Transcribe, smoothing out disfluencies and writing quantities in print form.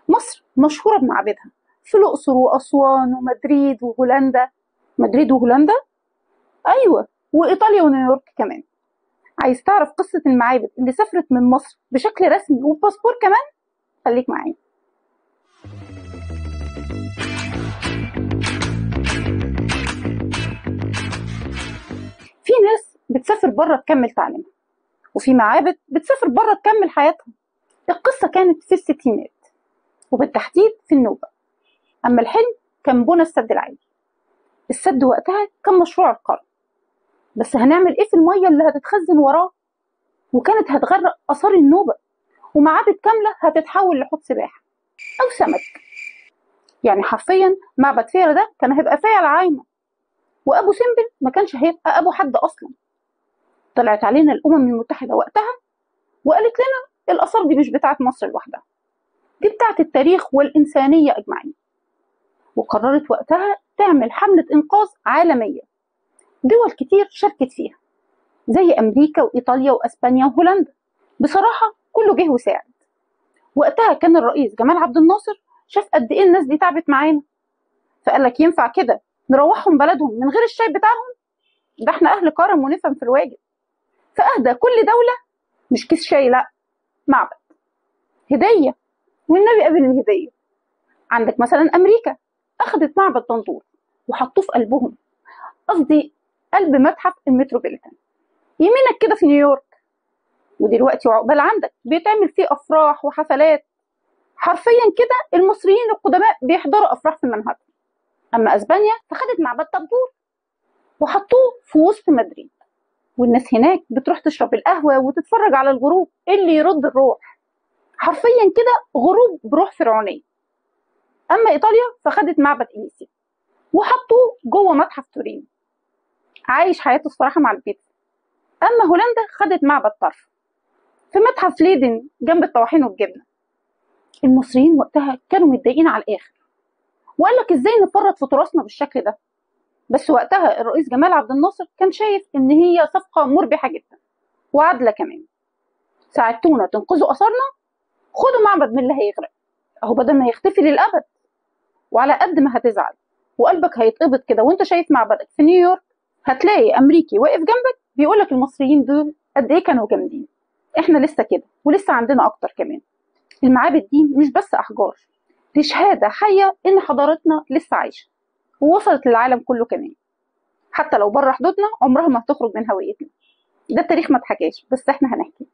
مصر مشهورة بمعابدها في الأقصر وأسوان ومدريد وهولندا. مدريد وهولندا؟ أيوة، وإيطاليا ونيويورك كمان. عايز تعرف قصة المعابد اللي سافرت من مصر بشكل رسمي وباسبور كمان؟ خليك معايا. في ناس بتسافر بره تكمل تعليمها، وفي معابد بتسافر بره تكمل حياتها. القصة كانت في الستينات، وبالتحديد في النوبة. أما الحلم كان بنى السد العالي. السد وقتها كان مشروع القرن، بس هنعمل ايه في المية اللي هتتخزن وراه؟ وكانت هتغرق آثار النوبة، ومعابد كاملة هتتحول لحوض سباحة أو سمك. يعني حرفيا معبد فيلة ده كان هيبقى فيلة عايمة، وأبو سمبل ما كانش هيبقى أبو حد أصلا. طلعت علينا الأمم المتحدة وقتها وقالت لنا الآثار دي مش بتاعت مصر لوحدها، دي بتاعت التاريخ والإنسانية أجمعين. وقررت وقتها تعمل حملة إنقاذ عالمية، دول كتير شاركت فيها زي أمريكا وإيطاليا وأسبانيا وهولندا. بصراحة كله جه وساعد. وقتها كان الرئيس جمال عبد الناصر شاف قد إيه الناس دي تعبت معانا، فقال لك ينفع كده نروحهم بلدهم من غير الشاي بتاعهم؟ ده احنا أهل كرم ونفهم في الواجب. فأهدى كل دولة مش كيس شاي، لأ، معبد هدية، والنبي قبل الهدية. عندك مثلا أمريكا أخذت معبد دندور وحطوه في قلبهم، قصدي قلب متحف المتروبوليتان. يمينك كده في نيويورك، ودلوقتي وعقبال عندك بيتعمل فيه أفراح وحفلات. حرفيا كده المصريين القدماء بيحضروا أفراح في منهاتن. أما أسبانيا فخدت معبد طبور وحطوه في وسط مدريد، والناس هناك بتروح تشرب القهوة وتتفرج على الغروب اللي يرد الروح. حرفيا كده غروب بروح فرعونية. أما إيطاليا فخدت معبد إليسي وحطوه جوه متحف تورينو، عايش حياته الصراحة مع البيتزا. أما هولندا خدت معبد طرف في متحف ليدن جنب الطواحين والجبنة. المصريين وقتها كانوا متضايقين على الآخر، وقال لك إزاي نفرط في تراثنا بالشكل ده؟ بس وقتها الرئيس جمال عبد الناصر كان شايف إن هي صفقة مربحة جدا وعادلة كمان. ساعدتونا تنقذوا آثارنا، خدوا معبد من اللي هيغرق أهو بدل ما يختفي للأبد. وعلى قد ما هتزعل وقلبك هيتقبض كده وانت شايف معبدك في نيويورك، هتلاقي أمريكي واقف جنبك بيقولك المصريين دول قد إيه كانوا جامدين، إحنا لسه كده ولسه عندنا أكتر كمان. المعابد دي مش بس أحجار، دي شهادة حية إن حضارتنا لسه عايشة ووصلت للعالم كله كمان. حتى لو بره حدودنا عمرها ما هتخرج من هويتنا. ده التاريخ ما اتحكاش، بس احنا هنحكي.